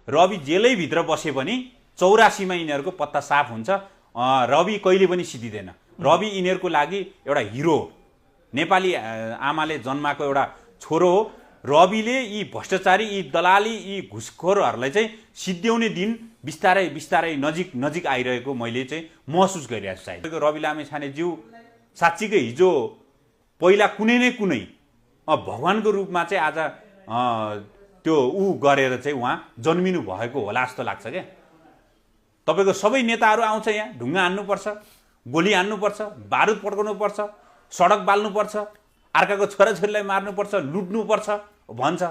रवि जेलैभित्र बसे पनि 84मा यिनीहरूको पत्ता साफ हुन्छ। रवि कहिले पनि सिद्धिँदैन। रवि यिनीहरूको लागि एउटा हिरो हो, नेपाली आमाले जन्माएको एउटा छोरो हो। रविले यी भ्रष्टाचारी, यी दलाली, यी घुसखोरहरूलाई चाहिँ सिद्ध्याउने दिन बिस्तारै बिस्तारै नजिक नजिक आइरहेको मैले चाहिँ महसुस गरिरहेको छु। सायद रवि लामिछानेज्यू साँच्चीकै हिजो पहिला कुनै न कुनै भगवानको रूपमा चाहिँ आज त्यो गरेर चाहिँ उहाँ जन्मिनु भएको होला जस्तो लाग्छ क्या। तपाईँको सबै नेताहरू आउँछ यहाँ, ढुङ्गा हान्नुपर्छ, गोली हान्नुपर्छ, बारुद पड्काउनुपर्छ, सडक बाल्नुपर्छ, अर्काको छोराछोरीलाई मार्नुपर्छ, लुट्नुपर्छ भन्छ।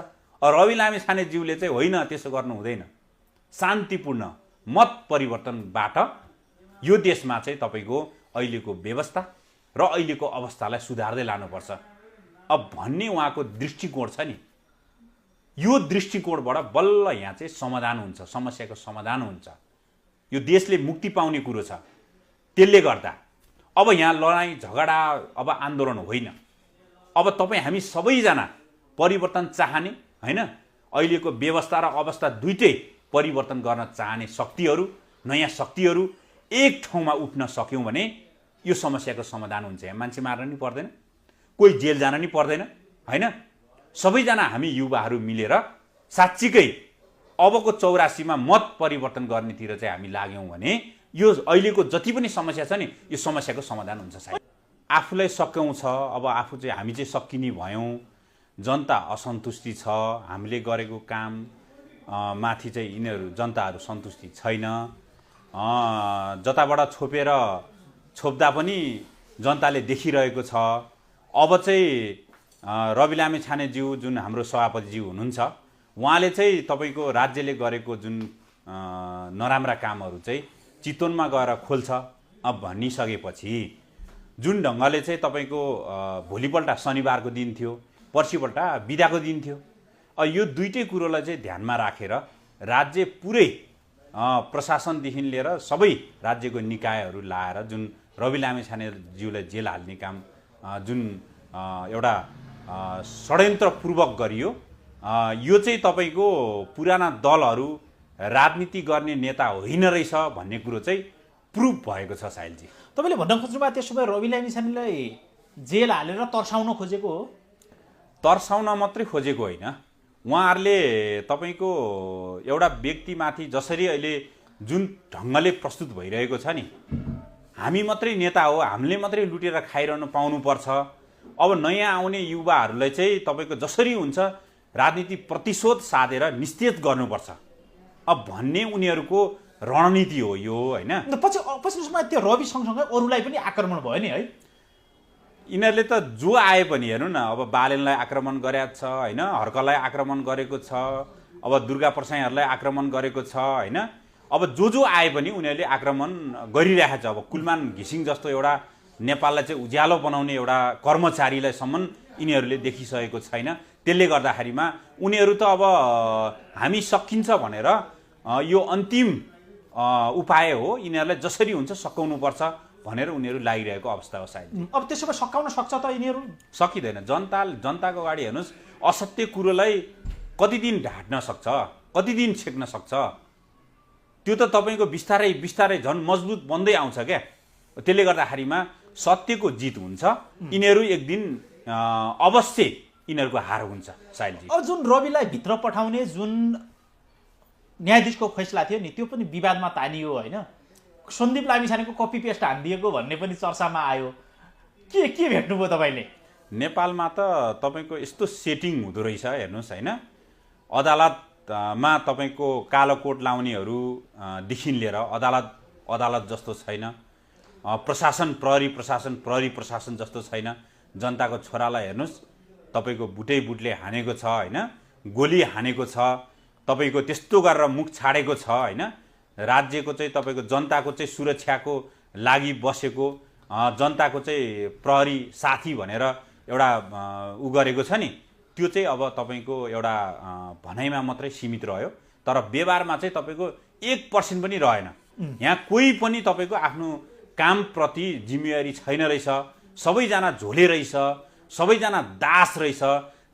रवि लामिछानेज्यूले चाहिँ होइन, त्यसो गर्नु हुँदैन। शान्तिपूर्ण मत परिवर्तनबाट यो देशमा चाहिँ तपाईँको अहिलेको व्यवस्था र अहिलेको अवस्थालाई सुधार्दै लानुपर्छ अब भन्ने उहाँको दृष्टिकोण छ नि। यो दृष्टिकोणबाट बल्ल यहाँ चाहिँ समाधान हुन्छ, समस्याको समाधान हुन्छ। यो देशले मुक्ति पाउने कुरो छ। त्यसले गर्दा अब यहाँ लडाईँ झगडा, अब आन्दोलन होइन। अब तपाईँ हामी सबैजना परिवर्तन चाहने होइन, अहिलेको व्यवस्था र अवस्था दुइटै परिवर्तन गर्न चाहने शक्तिहरू, नयाँ शक्तिहरू एक ठाउँमा उठ्न सक्यौँ भने यो समस्याको समाधान हुन्छ। यहाँ मान्छे मार्न नि पर्दैन, कोही जेल जान नि पर्दैन होइन। सबैजना हामी युवाहरू मिलेर साँच्चीकै अबको 84मा मत परिवर्तन गर्नेतिर चाहिँ हामी लाग्यौँ भने यो अहिलेको जति पनि समस्या छ नि, यो समस्याको समाधान हुन्छ। सायद आफूलाई सक्यौँ छ, अब आफू चाहिँ हामी चाहिँ सकिने भयौँ, जनता असन्तुष्टि छ, हामीले गरेको काम माथि चाहिँ यिनीहरू जनताहरू सन्तुष्टि छैन। जताबाट छोप्दा पनि जनताले देखिरहेको छ। अब चाहिँ रवि लामिछानेज्यू जुन हाम्रो सभापतिज्यू हुनुहुन्छ, उहाँले चाहिँ तपाईँको राज्यले गरेको जुन नराम्रा कामहरू चाहिँ चितवनमा गएर खोल्छ अब भनिसकेपछि जुन ढङ्गले चाहिँ तपाईँको भोलिपल्ट शनिबारको दिन थियो, पर्सिपल्ट बिदाको दिन थियो। यो दुइटै कुरोलाई चाहिँ ध्यानमा राखेर राज्य पुरै प्रशासनदेखि लिएर सबै राज्यको निकायहरू लाएर जुन रवि लामिछानेज्यूलाई जेल हाल्ने काम जुन एउटा षड्यन्त्रपूर्वक गरियो, यो चाहिँ तपाईँको पुराना दलहरू राजनीति गर्ने नेता होइन रहेछ भन्ने कुरो चाहिँ प्रुफ भएको छ। साहिलजी, तपाईँले भन्न खोज्नुभयो त्यसो भए रवि लामिछानेलाई जेल हालेर तर्साउन खोजेको हो? तर्साउन मात्रै खोजेको होइन, उहाँहरूले तपाईँको एउटा व्यक्तिमाथि जसरी अहिले जुन ढङ्गले प्रस्तुत भइरहेको छ नि, हामी मात्रै नेता हो, हामीले मात्रै लुटेर खाइरहनु पाउनुपर्छ, अब नयाँ आउने युवाहरूलाई चाहिँ तपाईँको जसरी हुन्छ राजनीति प्रतिशोध साधेर निस्तेज गर्नुपर्छ अब भन्ने उनीहरूको रणनीति हो यो होइन। पछिल्लो समय त्यो रवि सँगसँगै अरूलाई पनि आक्रमण भयो नि है। यिनीहरूले त जो आए पनि हेर्नु न, अब बालेनलाई आक्रमण गरेको छ होइन, हर्कलाई आक्रमण गरेको छ, अब दुर्गा प्रसाईहरूलाई आक्रमण गरेको छ होइन। अब जो आए पनि उनीहरूले आक्रमण गरिरहेको छ। अब कुलमान घिसिङ जस्तो एउटा नेपाललाई चाहिँ उज्यालो बनाउने एउटा कर्मचारीलाई सम्म यिनीहरूले देखिसकेको छैन। त्यसले गर्दाखेरिमा उनीहरू त अब हामी सकिन्छ भनेर यो अन्तिम उपाय हो, यिनीहरूलाई जसरी हुन्छ सकाउनुपर्छ भनेर उनीहरू लागिरहेको अवस्था हो। सायद अब त्यसो भए सकाउन सक्छ त यिनीहरू? सकिँदैन। जनताको अगाडि हेर्नुहोस्, असत्य कुरोलाई कति दिन ढाट्न सक्छ, कति दिन छेक्न सक्छ, त्यो त तपाईँको बिस्तारै बिस्तारै झन् मजबुत बन्दै आउँछ क्या। त्यसले गर्दाखेरिमा सत्यको जित हुन्छ। यिनीहरू एक दिन अवश्य यिनीहरूको हार हुन्छ। साहिलजी, अब जुन रविलाई भित्र पठाउने जुन न्यायाधीशको फैसला थियो नि, त्यो पनि विवादमा तानियो होइन। सन्दीप लामिछानेको कपी पेस्ट हानिदिएको भन्ने पनि चर्चामा आयो। के भेट्नुभयो तपाईँले? नेपालमा त तपाईँको यस्तो सेटिङ हुँदो रहेछ हेर्नुहोस् होइन। अदालतमा तपाईँको कालो कोट लाउनेहरूदेखि लिएर अदालत जस्तो छैन, प्रहरी प्रशासन जस्तो छैन। जनताको छोरालाई हेर्नुहोस्, तपाईँको बुटले हानेको छ होइन, गोली हानेको छ, तपाईँको त्यस्तो गरेर मुख छाडेको छ होइन। राज्यको चाहिँ तपाईँको जनताको चाहिँ सुरक्षाको लागि बसेको, जनताको चाहिँ प्रहरी साथी भनेर एउटा गरेको छ नि, त्यो चाहिँ अब तपाईँको एउटा भनाइमा मात्रै सीमित रह्यो। तर व्यवहारमा चाहिँ तपाईँको 1% पनि रहेन। यहाँ कोही पनि तपाईँको आफ्नो कामप्रति जिम्मेवारी छैन रहेछ। सबैजना झोले रहेछ, सबैजना दास रहेछ,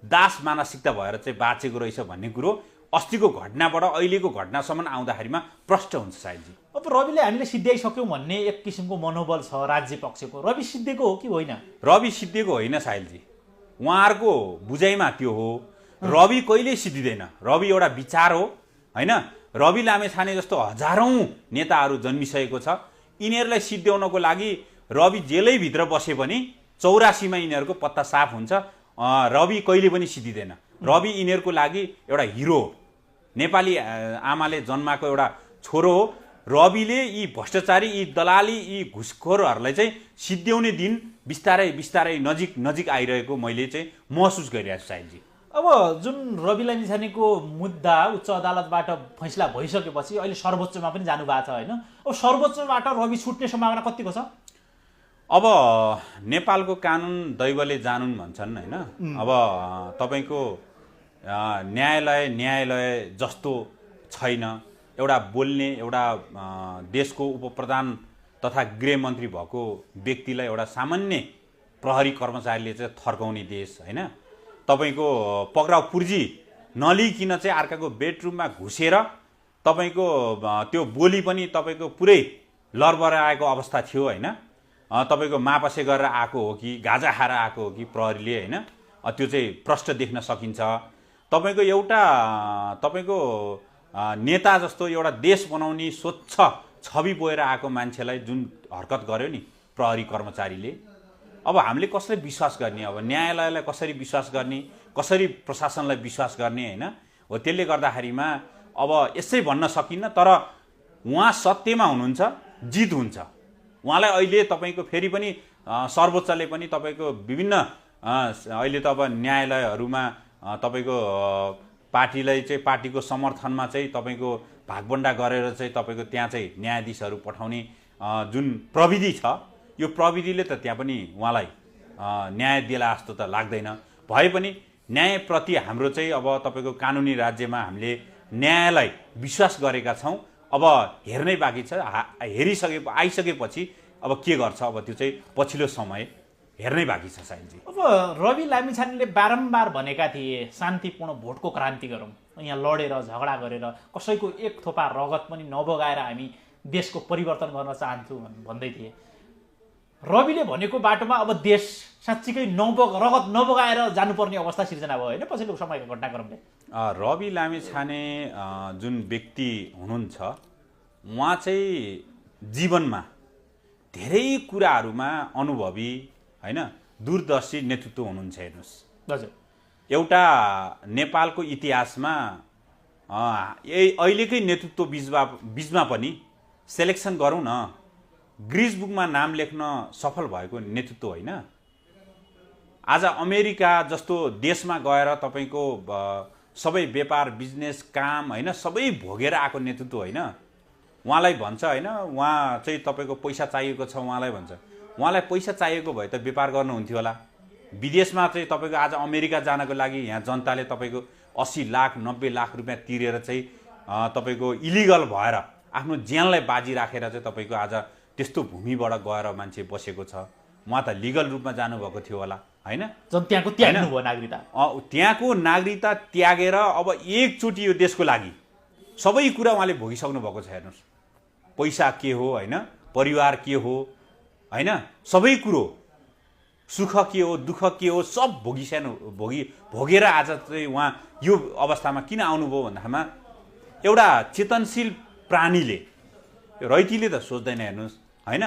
दास मानसिकता भएर चाहिँ बाँचेको रहेछ भन्ने कुरो अस्तिको घटनाबाट अहिलेको घटनासम्म आउँदाखेरिमा प्रष्ट हुन्छ सायदजी। अब रविले हामीले सिद्ध्याइसक्यौँ भन्ने एक किसिमको मनोबल छ राज्य पक्षको। रवि सिद्धिएको हो कि होइन? रवि सिद्धिएको होइन साहिलजी, उहाँहरूको बुझाइमा त्यो हो। रवि कहिल्यै सिद्धिँदैन। रवि एउटा विचार हो होइन। रवि लामेछाने जस्तो हजारौँ नेताहरू जन्मिसकेको छ। यिनीहरूलाई सिद्ध्याउनको लागि रवि जेलैभित्र बसे पनि 84मा यिनीहरूको पत्ता साफ हुन्छ। रवि कहिले पनि सिद्धिँदैन। रवि यिनीहरूको लागि एउटा हिरो हो। नेपाली आमाले जन्माएको एउटा छोरो हो। रविले यी भ्रष्टाचारी, यी दलाली, यी घुसखोरहरूलाई चाहिँ सिद्ध्याउने दिन बिस्तारै बिस्तारै नजिक नजिक आइरहेको मैले चाहिँ महसुस गरिरहेको छु साहिलजी। अब जुन रवि लामिछानेको मुद्दा उच्च अदालतबाट फैसला भइसकेपछि अहिले सर्वोच्चमा पनि जानुभएको छ होइन। अब सर्वोच्चबाट रवि छुट्ने सम्भावना कतिको छ? अब नेपालको कानुन दैवले जानुन् भन्छन् होइन। अब तपाईँको न्यायालय जस्तो छैन। एउटा बोल्ने, एउटा देशको उपप्रधान तथा गृहमन्त्री भएको व्यक्तिलाई एउटा सामान्य प्रहरी कर्मचारीले चाहिँ थर्काउने देश होइन। तपाईँको पक्राउ पुर्जी नलिकन चाहिँ अर्काको बेडरुममा घुसेर तपाईँको त्यो बोली पनि तपाईँको पुरै लरबराएको अवस्था थियो होइन। तपाईँको मापसे गरेर आएको हो कि गाजा खाएर आएको हो कि प्रहरीले होइन, त्यो चाहिँ प्रष्ट देख्न सकिन्छ। तपाईँको एउटा तपाईँको नेता जस्तो एउटा देश बनाउने स्वच्छ छवि बोएर आएको मान्छेलाई जुन हरकत गर्यो नि प्रहरी कर्मचारीले, अब हामीले कसरी विश्वास गर्ने? अब न्यायालयलाई कसरी विश्वास गर्ने, कसरी प्रशासनलाई विश्वास गर्ने होइन। हो त्यसले गर्दाखेरिमा अब यसै भन्न सकिन्न। तर उहाँ सत्यमा हुनुहुन्छ, जित हुन्छ। उहाँलाई अहिले तपाईँको फेरि पनि सर्वोच्चले पनि तपाईँको विभिन्न अहिले त अब न्यायालयहरूमा तपाईँको पार्टीलाई चाहिँ पार्टीको समर्थनमा चाहिँ तपाईँको भागबन्डा गरेर चाहिँ तपाईँको त्यहाँ चाहिँ न्यायाधीशहरू पठाउने जुन प्रविधि छ, यो प्रविधिले त त्यहाँ पनि उहाँलाई न्याय दिला जस्तो त लाग्दैन। भए पनि न्यायप्रति हाम्रो चाहिँ अब तपाईँको कानुनी राज्यमा हामीले न्यायलाई विश्वास गरेका छौँ। अब हेर्नै बाँकी छ। आइसकेपछि अब के गर्छ अब त्यो चाहिँ पछिल्लो समय हेर्नै बाँकी छ साहिलजी। अब रवि लामिछानेले बारम्बार भनेका थिए शान्तिपूर्ण भोटको क्रान्ति गरौँ, यहाँ लडेर झगडा गरेर कसैको एक थोपा रगत पनि नबगाएर हामी देशको परिवर्तन गर्न चाहन्छौँ भन्दै थिए। रविले भनेको बाटोमा अब देश साँच्चीकै रगत नबगाएर जानुपर्ने अवस्था सिर्जना भयो होइन पछिल्लो समयको घटनाक्रमले। रवि लामिछाने जुन व्यक्ति हुनुहुन्छ उहाँ चाहिँ जीवनमा धेरै कुराहरूमा अनुभवी होइन, दूरदर्शी नेतृत्व हुनुहुन्छ। हेर्नुहोस् हजुर, एउटा नेपालको इतिहासमा अहिलेकै नेतृत्व बिचमा पनि सेलेक्सन गरौँ न, ग्रिज बुकमा नाम लेख्न सफल भएको नेतृत्व होइन। आज अमेरिका जस्तो देशमा गएर तपाईँको सबै व्यापार बिजनेस काम होइन सबै भोगेर आएको नेतृत्व होइन। उहाँलाई भन्छ होइन, उहाँ चाहिँ तपाईँको पैसा चाहिएको छ उहाँलाई भन्छ। उहाँलाई पैसा चाहिएको भए त व्यापार गर्नुहुन्थ्यो होला। विदेशमा चाहिँ तपाईँको आज अमेरिका जानको लागि यहाँ जनताले तपाईँको 80 लाख 90 लाख रुपियाँ तिरेर चाहिँ तपाईँको इलिगल भएर आफ्नो ज्यानलाई बाजी राखेर चाहिँ तपाईँको आज त्यस्तो भूमिबाट गएर मान्छे बसेको छ। उहाँ त लिगल रूपमा जानुभएको थियो होला होइन। त्यहाँको त्याग्नुभयो नागरिकता, त्यहाँको नागरिकता त्यागेर अब एकचोटि यो देशको लागि सबै कुरा उहाँले भोगिसक्नु भएको छ। हेर्नुहोस् पैसा के हो होइन, परिवार के हो होइन, सबै कुरो सुख के हो दुःख के हो सब भोगेर आज चाहिँ उहाँ यो अवस्थामा किन आउनुभयो भन्दामा एउटा चेतनशील प्राणीले, रैतीले त सोच्दैन हेर्नुहोस् होइन,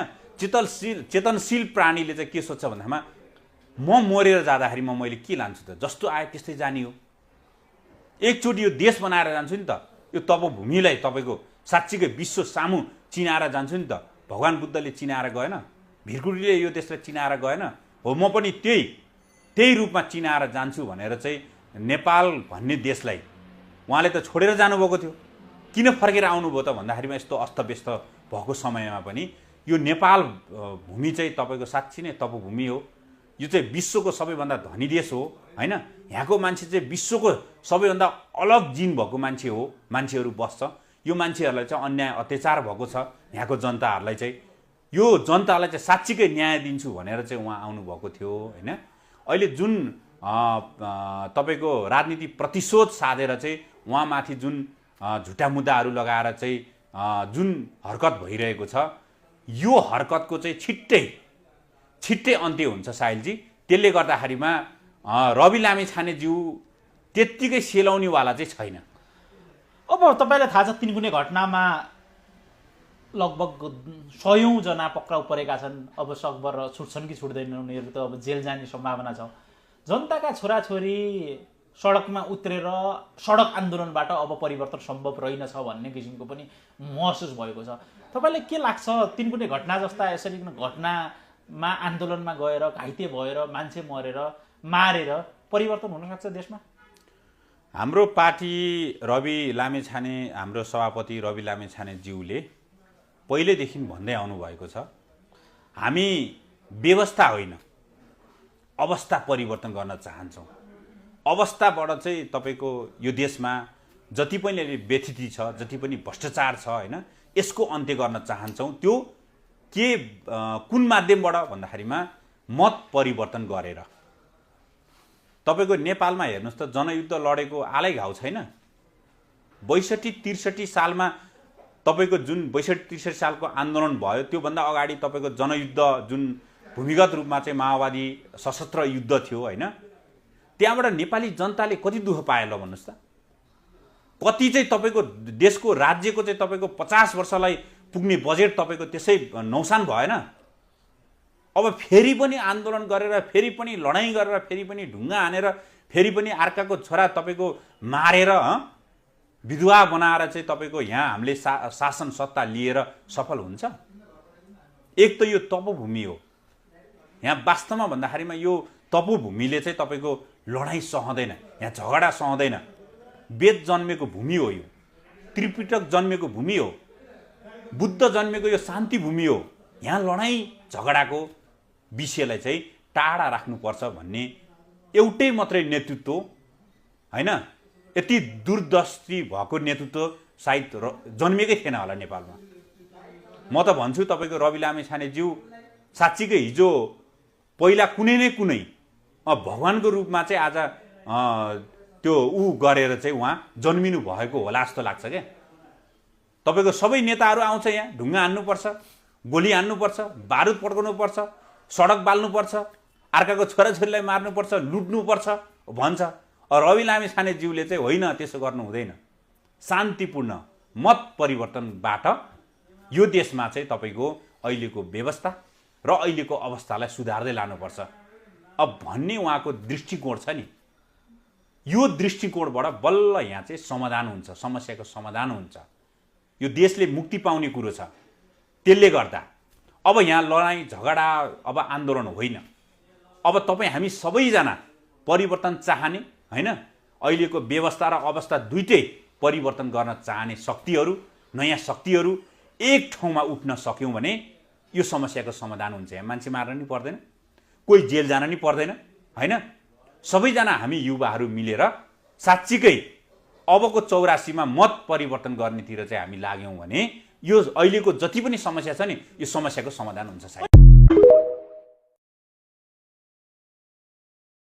चेतनशील प्राणीले चाहिँ के सोच्छ भन्दामा म मरेर जाँदाखेरि मैले के लान्छु त, जस्तो आयो त्यस्तै जाने हो। एकचोटि यो देश बनाएर जान्छु नि त, यो तपभूमिलाई तपाईँको साँच्चीकै विश्व सामु चिनाएर जान्छु नि त। भगवान् बुद्धले चिनाएर गएन, भिरकुटीले यो देशलाई चिनाएर गएन हो, म पनि त्यही रूपमा चिनाएर जान्छु भनेर चाहिँ नेपाल भन्ने देशलाई उहाँले त छोडेर जानुभएको थियो। किन फर्केर आउनुभयो त भन्दाखेरिमा यस्तो अस्तव्यस्त भएको समयमा पनि यो नेपाल भूमि चाहिँ तपाईँको साँच्ची नै तपभूमि हो। यो चाहिँ विश्वको सबैभन्दा धनी देश हो होइन। यहाँको मान्छे चाहिँ विश्वको सबैभन्दा अलग जिन भएको मान्छे हो, मान्छेहरू बस्छ। यो मान्छेहरूलाई चाहिँ अन्याय अत्याचार भएको छ यहाँको जनताहरूलाई चाहिँ, यो जनतालाई चाहिँ साँच्चीकै न्याय दिन्छु भनेर चाहिँ उहाँ आउनुभएको थियो होइन। अहिले जुन तपाईँको राजनीति प्रतिशोध साधेर चाहिँ उहाँमाथि जुन झुटा मुद्दाहरू लगाएर चाहिँ जुन हरकत भइरहेको छ यो हरकतको चाहिँ छिट्टै अन्त्य हुन्छ साहिलजी। त्यसले गर्दाखेरिमा रवि लामिछानेज्यू त्यत्तिकै सेलाउनेवाला चाहिँ छैन। अब तपाईँलाई थाहा छ तिनकुने घटनामा लगभग 100औं जना पक्राउ परेका छन्। अब सकभर छुट्छन् कि छुट्दैनन् उनीहरू त अब जेल जाने सम्भावना छ। जनताका छोराछोरी सडकमा उत्रेर सडक आन्दोलनबाट अब परिवर्तन सम्भव रहेनछ भन्ने किसिमको पनि महसुस भएको छ। तपाईँलाई के लाग्छ तिनकुने घटना जस्ता यसरी घटनामा आन्दोलनमा गएर घाइते भएर मान्छे मरेर मारेर परिवर्तन हुन सक्छ देशमा? हाम्रो पार्टी हाम्रो सभापति रवि लामिछानेज्यूले पहिलेदेखि भन्दै आउनुभएको छ हामी व्यवस्था होइन अवस्था परिवर्तन गर्न चाहन्छौँ। अवस्थाबाट चाहिँ तपाईको यो देशमा जति पनि व्यथिति छ जति पनि भ्रष्टाचार छ हैन यसको अन्त्य गर्न चाहन्छौँ। त्यो के कुन माध्यमबाट भन्दाखेरिमा मत परिवर्तन गरेर। तपाईको नेपालमा हेर्नुस् त जनयुद्ध लडेको आलै घाउ छैन। 62-63 सालमा तपाईको जुन 62-63 सालको आन्दोलन भयो त्योभन्दा अगाडि तपाईको जनयुद्ध जुन भूमिगत रूपमा चाहिँ माओवादी सशस्त्र युद्ध थियो हैन त्यहाँबाट नेपाली जनताले कति दुःख पाए ल भन्नुस् त। कति चाहिँ तपाईको देशको राज्यको चाहिँ तपाईको 50 वर्षलाई पुग्ने बजेट तपाईको त्यसै नौसान भएन। अब फेरि पनि आन्दोलन गरेर फेरि पनि लडाईं गरेर फेरि पनि ढुङ्गा हानेर फेरि पनि अर्काको छोरा तपाईको मारेर विधवा बनाएर चाहिँ तपाईको यहाँ हामीले शासन सत्ता लिएर सफल हुन्छ। एक त यो तपोभूमि हो। यहाँ वास्तवमा भन्दाखेरिमा यो तपोभूमिले चाहिँ तपाईको लडाईं सहँदैन, यहाँ झगडा सहँदैन। वेद जन्मेको भूमि हो यो, त्रिपिटक जन्मेको भूमि हो, बुद्ध जन्मेको यो शान्ति भूमि हो। यहाँ लडाईं झगडाको विषयलाई चाहिँ टाढा राख्नुपर्छ भन्ने एउटै मात्रै नेतृत्व हैन। यति दूरदृष्टि भएको नेतृत्व सायद जन्मेकै थिएन होला नेपालमा। म त भन्छु तपाईको रवि लामिछानेज्यू साच्चीकै हिजो पहिला कुनै न कुनै भगवानको रूपमा चाहिँ आज त्यो गरेर चाहिँ उहाँ जन्मिनु भएको होला जस्तो लाग्छ क्या। तपाईको सबै नेताहरू आउँछ यहाँ ढुङ्गा हान्नुपर्छ, गोली हान्नुपर्छ, बारुद पड्काउनुपर्छ, सडक बाल्नुपर्छ, अर्काको छोराछोरीलाई मार्नुपर्छ, लुट्नुपर्छ भन्छ। रवि लामिछानेज्यूले चाहिँ होइन त्यसो गर्नु हुँदैन। शान्तिपूर्ण मत परिवर्तनबाट यो देशमा चाहिँ तपाईको अहिलेको व्यवस्था र अहिलेको अवस्थालाई सुधार्दै लानुपर्छ अब भन्ने उहाँको दृष्टिकोण छ नि। यो दृष्टिकोणबाट बल्ल यहाँ चाहिँ समाधान हुन्छ, समस्याको समाधान हुन्छ। यो देशले मुक्ति पाउने कुरो छ। त्यसले गर्दा अब यहाँ लडाईं झगडा अब आन्दोलन होइन। अब तपाईँ हामी सबैजना परिवर्तन चाहने हैन अहिलेको व्यवस्था र अवस्था दुईटै परिवर्तन गर्न चाहने शक्तिहरू नयाँ शक्तिहरू एक ठाउँमा उठ्न सक्यौं भने यो समस्याको समाधान हुन्छ। यहाँ मान्छे मार्न नि पर्दैन, कोही जेल जान नि पर्दैन हैन। सबैजना हामी युवाहरू मिलेर साच्चीकै अबको 84 मा मत परिवर्तन गर्नेतिर चाहिँ हामी लाग्यौं भने यो अहिलेको जति पनि समस्या छ नि यो समस्याको समाधान हुन्छ।